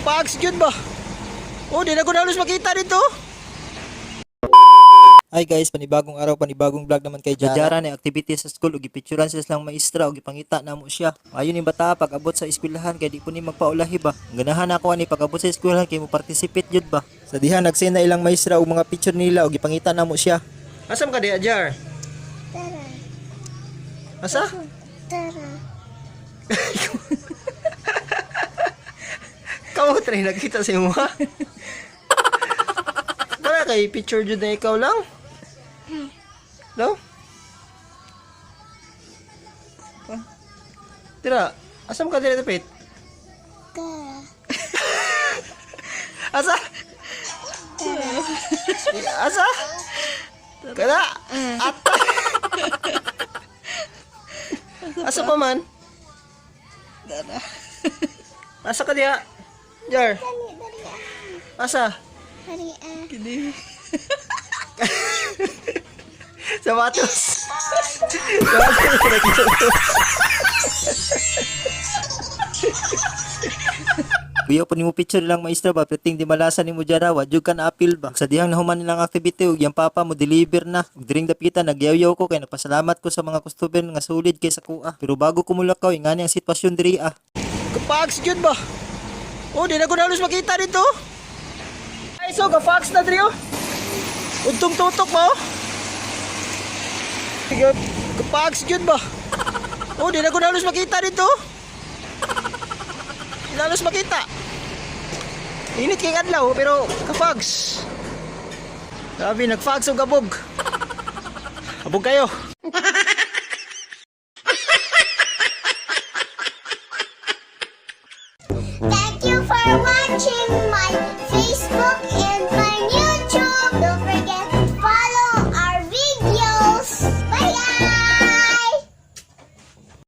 Kapags jud ba? Oh, di na ko na halos makita dito. Hi guys, panibagong araw, panibagong vlog naman kay Jara. Jara ni activity sa school ug gipicturan sila silang maestra ug gipangita namo siya. Ayon ni bata pag abot sa eskwelahan kay di po ni magpaulahi ba. Ang ganahan ako ani pag abot sa eskwelahan kay mo participate jud ba. Sa diha nagsend na ilang maestra og mga picture nila ug gipangita namo siya. Asam ka diha, Jar? Tara, Asa? tara. Kamu try nakita sa imo ha? Wala kay picture jud na ikaw lang. No? Tira, asam ka dira dapit? Tara. Asa? Asa? Kada? Ata? Asa pa man? Asa ka diha? Jar, Dali, dali ah. asa? Dali ah. Sapatos. Sapatos. Kuya po nimo picture lang maestra ba, perting di malasa nimo Jara, wa jud ka na appeal ba. Sa dihang nahuman nilang activity ug yang papa mo deliver na. Ug diring dapita nagyaw-yaw ko kay nagpasalamat ko sa mga customer nga solid kay sa kuha. Pero bago ko mulakaw, ingani ang sitwasyon diri ah. Kapags jud ba? Oh, di na ko na halos makita dito. Ay, so, ka-fax na diri oh. Untong tutok mo. Oh. Kapags jud ba? Oh, di na ko na halos makita dito. Di na halos makita. Init kay adlaw pero kafags. Grabe, nagfags og abog. Abog kayo. Thank you for watching my Facebook.